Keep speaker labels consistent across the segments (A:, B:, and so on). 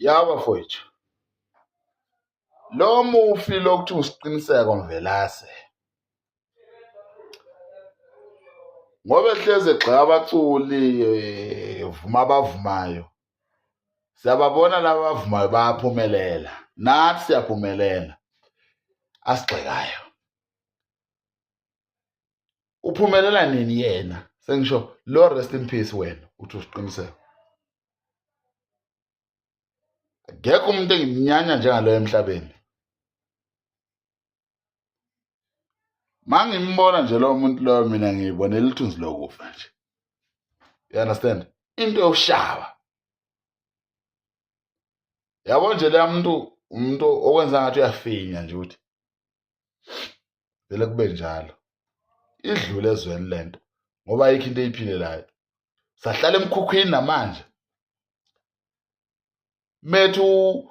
A: Ya bafowethu, lo mufi lo kuthiwa uSiqiniseko Mvelase ngoba ehlezi egxeka abaculi evuma abavumayo, siyababona laba abavumayo bayaphumelela, nathi siyaphumelela asigxekayo. Uphumelela nini yena? Sengisho lo rest in peace wena uthi uSiqiniseko. Akekho umuntu engimnyanya njengaloyo emhlabeni. Mangimbona nje lowo muntu loyo mina ngiyibonela ithunzi lokufa nje. You understand? Into yokushaba. Yabo nje leya muntu umuntu okwenza ngathi uyafinya nje ukuthi vele kube njalo. Idlule ezweni lento ngoba ayikho into eyiphilelayo. Sahlala emkhukhwini namanje. Methu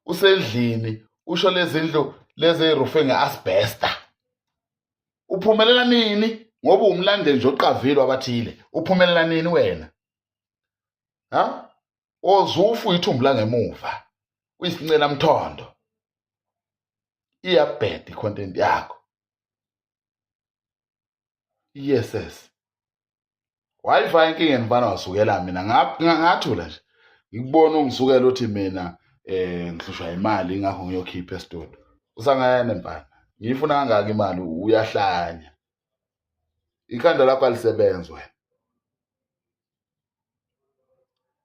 A: usendlini usho lezindlu lezi ezirufe ngeasbesta. Uphumelela nini ngoba umlandeli nje oqavile wabathile? Uphumelela nini wena? Ha? Ozufu ithumbu langemuva. Uyisincela mthondo. Iyabheda icontent yakho. Yes. Wayifaka enkingeni mfana wasukela mina ngathula nje ngikubona ungisukela uthi mina eh ngihlushwa imali ingakho ngiyokhipha esitudio usangayana mfana ngiyifuna kangaka imali uyahlanya ikhanda lakho alisebenzi wena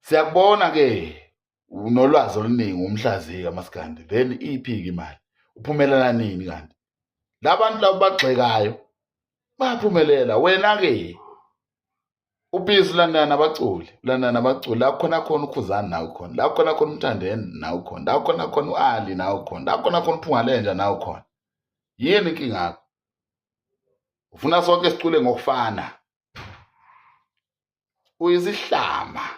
A: siyakubona ke unolwazi oluningi umhlaziyi kamaskandi then iphi-ke imali uphumelela nini kanti labantu labo bagxekayo bayaphumelela wena-ke ubhizi ulandana nabaculi ulandana nabaculi la khona khona ukhuzani nawe khona la khona khona umthandeni nawe khona la khona khona u-ali nawe khona la khona khona uphungalenja nawe khona yini inkinga yakho ufuna sonke sicule ngokufana uyisihlama.